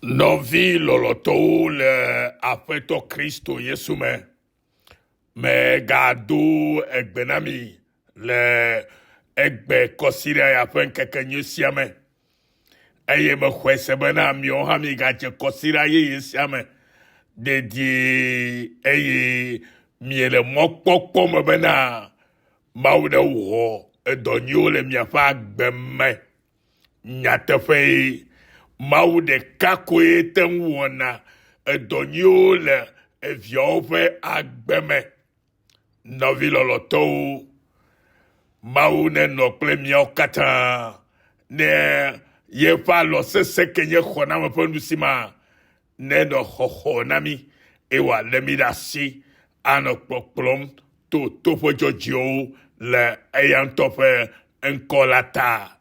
Nɔvi lɔlɔ̃tɔwo le Aƒetɔ Kristo Yesu me, megado egbe na mi le egbe kɔsiɖa ya ƒe ŋkeke nyui sia me. Eye mexɔe se bena miawo hã migadze kɔsiɖa yeye sia me dedie eye miele mɔkpɔkpɔ me bena Mawu newɔ edɔ nyuiwo le miaƒe agbe me. Nyateƒee, Mawu ɖeka koe te ŋu wɔna edɔ nyuiwo le eviawo ƒe agbe me. Nɔvi lɔlɔ̃tɔwo, Mawu nenɔ kple míawo katã ne yeƒe alɔ sesẽ ke nye xɔname ƒe nusi ma nenɔ xɔxɔ na mí eye wòalé mí ɖe asi anɔ kpɔkplɔm to toƒe dzɔdzɔewo le eya ŋutɔ ƒe ŋkɔ la ta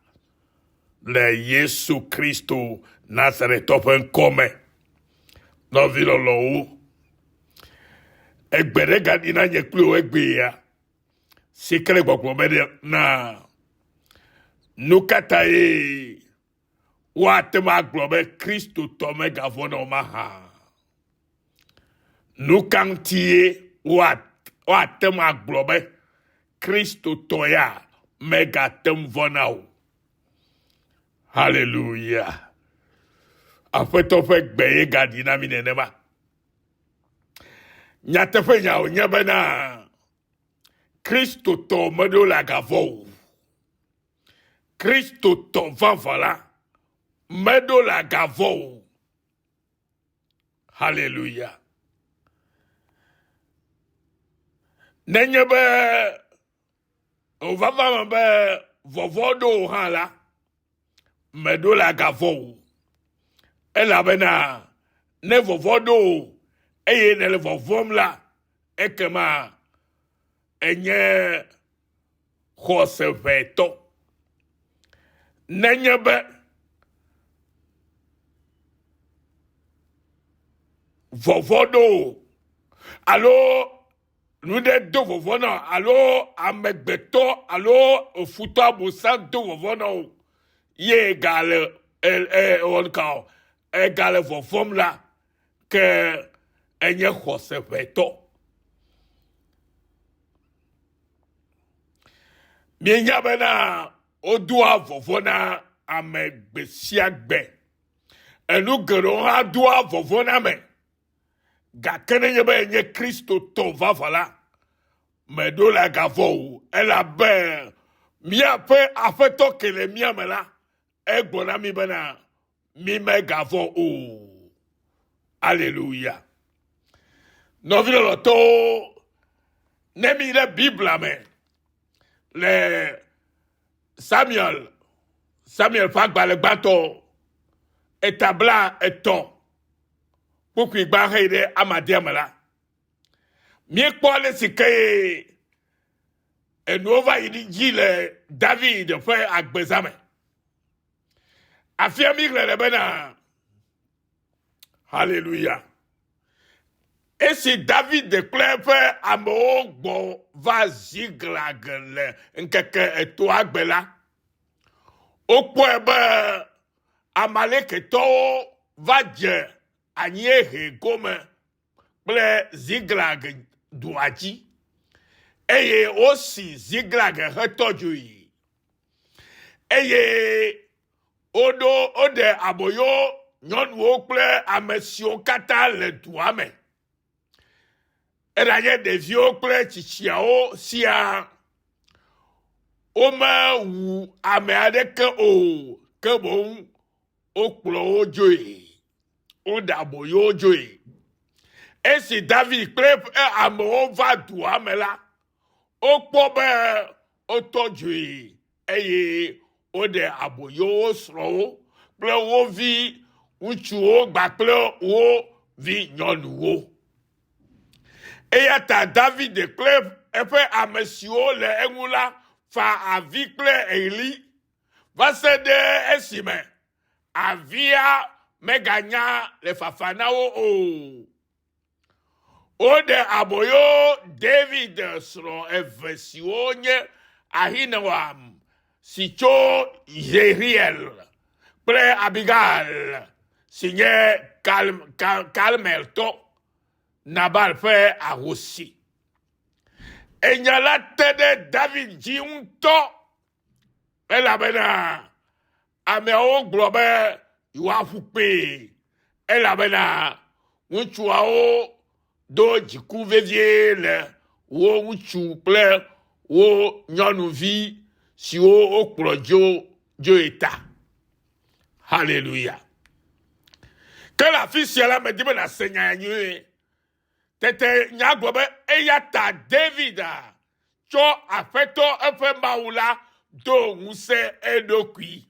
le Yesu Kristo Nazaretɔ ƒe ŋkɔ me. Nɔvi lɔlɔ̃wo, egbe ɖe gaɖi na nye kpli wò egbea si ke le gbɔgblɔ be na nu ka tae woate ŋu agblɔ be Kristotɔ megavɔ̃na o mahã? Nu ka ŋutie woate ŋu agblɔ be Kristotɔ ya megate ŋu vɔ̃na o? Haleluya! Aƒetɔ ƒe gbe ye gaɖi na mi nenema. Nyateƒenya wònye bena Kristotɔ meɖo le agavɔ o. Kristotɔ vavã la meɖo le agavɔ o. Haleluya. Nenye be wòvava me be vɔvɔ̃ ɖo wò hã la, meɖo la gavɔ̃ o. Elabena ne vɔvɔ̃ ɖo wò eye nèle vɔvɔ̃m la, ekema enye xɔseʋɛtɔ. Nenye be vɔvɔ̃ ɖo wò alo nu ɖe do vɔvɔ̃ na wò alo amegbetɔ alo futɔ abosam do vɔvɔ̃ na wò ye gale e, e, wɔn ka o egale vɔvɔ̃m la ke enye xɔseʋɛtɔ. Míenya bena wodoa vɔvɔ̃ na ame gbe sia gbe. Enu geɖewo hã doa vɔvɔ̃ na ame. Gake nenye be enye Kristotɔ vavã la, meɖo la gavɔ̃ o, elabe míaƒe Aƒetɔ ke le mía me la, egblɔ na mí bena mímegavɔ̃ o. Aleluya. Nɔvi lɔlɔ̃tɔwo, ne mi ɖe Biblia me le Samuel, Samuel ƒe agbalẽ gbãtɔ, eta bla etɔ̃, kpukpui gbã heyi ɖe amadea me la, míekpɔ ale si ke enuwo va yi ɖi dzi le David ƒe agbeza me. Afia mi xlẽ le bena, Haleluya. Esi David kple eƒe amewo gbɔ va Ziklag le ŋkeke etɔ̃a gbe la, wokpɔe be Amalekitɔwo va dze anyiehe gome kple Ziklag dua dzi, eye wosi Ziklag hetɔ dzoe. Eye woɖo woɖe aboyo nyɔnuwo kple ame siwo katã le dua me, eɖanye ɖeviwo kple tsitsiawo siaa. Womewu ame aɖeke o, ke boŋ wokplɔ wo dzoe. Woɖe aboyo wo dzoe. Esi David kple eƒe amewo va dua me la, wokpɔ be wotɔ dzoe eye woɖe aboyo wo srɔ̃wo kple wo vi ŋutsuwo kpakple wo vi nyɔnuwo. Eya ta David kple eƒe ame siwo le eŋu la fa avi kple ɣli va se ɖe esime avia meganya le fafa na wo o. Woɖe aboyo David srɔ̃ eve siwo nye Ahinoam si tso Yezreel kple Abigail si nye Kal Kal Karmeltɔ Nabal ƒe ahosi. Enya la te ɖe David dzi ŋutɔ elabena ameawo gblɔ be yewoaƒu kpee elabena ŋutsuawo do dziku vevie le wo ŋutsu kple wo nyɔnuvi siwo wokplɔ dzo dzoe ta. Haleluya. Ke le afi sia la, medi be nàse nya ya nyuie. Tete nya gblɔ be eya ta David tsɔ Aƒetɔ eƒe Mawu la do ŋusẽ eɖokui.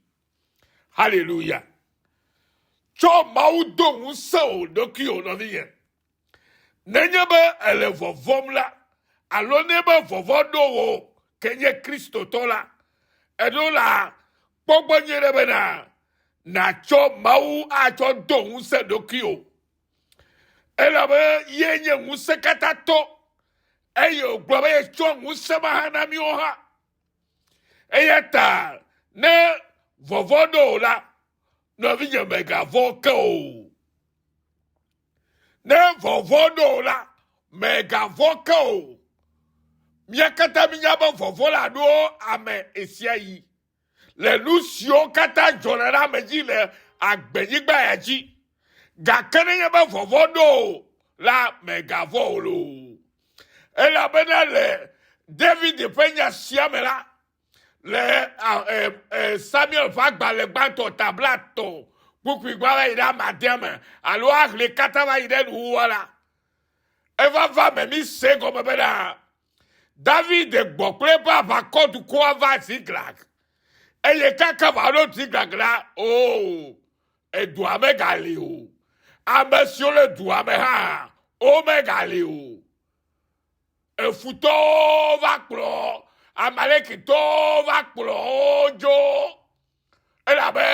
Haleluya. Tsɔ Mawu do ŋusẽ wò ɖokuiwò nɔvinye. Nenye be èle vɔvɔ̃m la, alo ne be vɔvɔ̃ ɖo wò ke nye Kristotɔ la, èɖo la kpɔ gbɔ nyuie ɖe bena nàtsɔ Mawu atsɔ do ŋusẽ ɖokuiwò. Elabe ye nye ŋusẽkatãtɔ eye wògblɔ be yetsɔ ŋusẽ ma hã na míwo hã. Eya ta ne vɔvɔ̃ ɖo wò la, nɔvinye mègavɔ̃ ke o. Ne vɔvɔ̃ ɖo wò la, mègavɔ̃ ke o. Mía katã mínya be vɔvɔ̃ la ɖo ame ɣesiaɣi le nu siwo katã dzɔna ɖe ame dzi le agbenyigba ya dzi. Gake nenye be vɔvɔ̃ ɖo wò la, mègavɔ̃ o loo. Elabena le David ƒe nya sia me la, le Samuel ƒe agbalẽ gbãtɔ ta blaetɔ̃ kpukpui gbã va yi ɖe ame adea me alo ahlẽ katã va yi ɖe nuwuwua la, eva va me mi se gɔme bena David gbɔ kple eƒe aʋakɔ dukɔa va Ziklag. Eye kaka va ɖo Ziklag la, oo, edua megali o. Ame siwo le dua me hã, womegali o. Efutɔwo va kplɔ Amalekitɔwo va kplɔ wo dzo. Elabe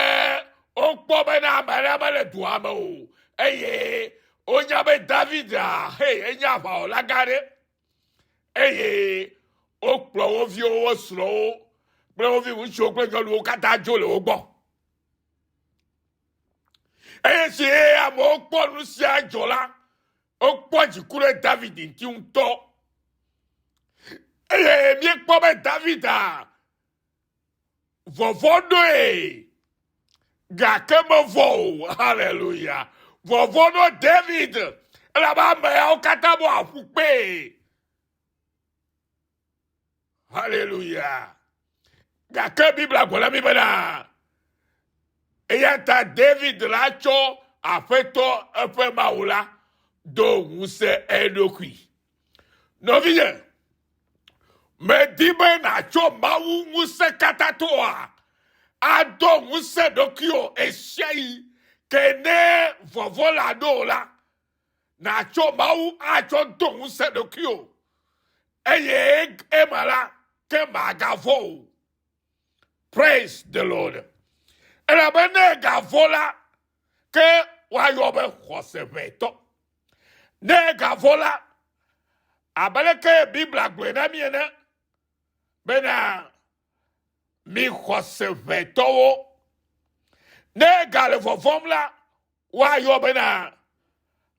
wokpɔ bena ame aɖe mele dua me o eye wonya be David a, hei, enye aʋawɔla gã aɖe. Eye wokplɔ wo viwo, wo srɔ̃wo kple wo viŋutsuwo kple nyɔnuwo katã dzo le wo gbɔ. Eye si amewo kpɔ nu sia dzɔ la, wokpɔ dziku ɖe David ŋuti ŋutɔ. Eye míekpɔ be David a vɔvɔ̃ ɖoe gake mevɔ̃ o. Haleluya. Vɔvɔ̃ ɖo David elabe ameawo katã be wòaƒu kpee. Haleluya. Gake Biblia gblɔ na mí bena eya ta David la tsɔ Aƒetɔ eƒe Mawu la do ŋusẽ eɖokui. Nɔvinye, medi be nàtsɔ Mawu ŋusẽkatãtɔa ado ŋusẽ ɖokuiwò ɣesiaɣi ke ne vɔvɔ̃ la ɖo wò la, nàtsɔ Mawu atsɔ do ŋusẽ ɖokuiwò eye ema la, ke màgavɔ̃ o. Praise the Lord. Elabe ne egavɔ̃ la, ke woayɔ be xɔseʋɛtɔ. Ne egavɔ̃ la, abe leke Biblia gblɔe na mí ene bena mi xɔseʋɛtɔwo. Ne egale vɔvɔ̃m la, woayɔ bena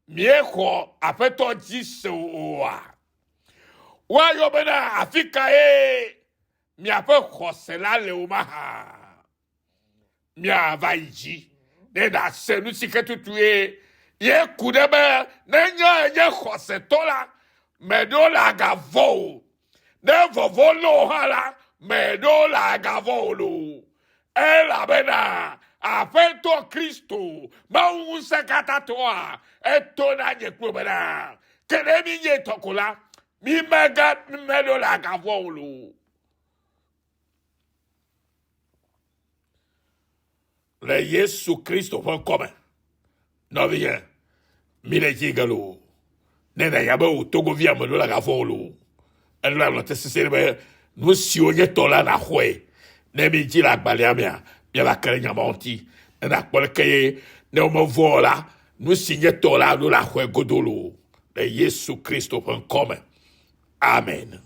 miexɔ Aƒetɔ dzi se oa. Woayɔ bena afi kae miaƒe xɔse la le o mahã? Miava yi dzi ne nàse nu si ke tutue ye ku ɖe be nenye enye xɔsetɔ la, meɖo la agavɔ̃ o. Ne vɔvɔ̃ lé wò hã la, meɖo la agavɔ̃ o loo. Elabena Aƒetɔ Kristo, Mawu Ŋusẽkatãtɔa, eto na nye kple wò bena, ke ne mínye etɔ ko la, mímega meɖo la agavɔ̃ o loo. Le Yesu Kristo ƒe ŋkɔ me. Nɔvinye, mi le dzi ge loo. Ne nanya be wò togovi ame ɖo la gavɔ̃ wò loo. Eɖo la nɔ te sesĩe ɖe be nu siwo nye tɔ la nàxɔe. Ne mi dzi le agbalẽa mea, míava ke ɖe nya mawo ŋuti. Ne nàkpɔ leke ye ne womevɔ̃ o la, nu si nye tɔ la ɖo la xɔe godo loo. Le Yesu Kristo ƒe ŋkɔ me. Amen.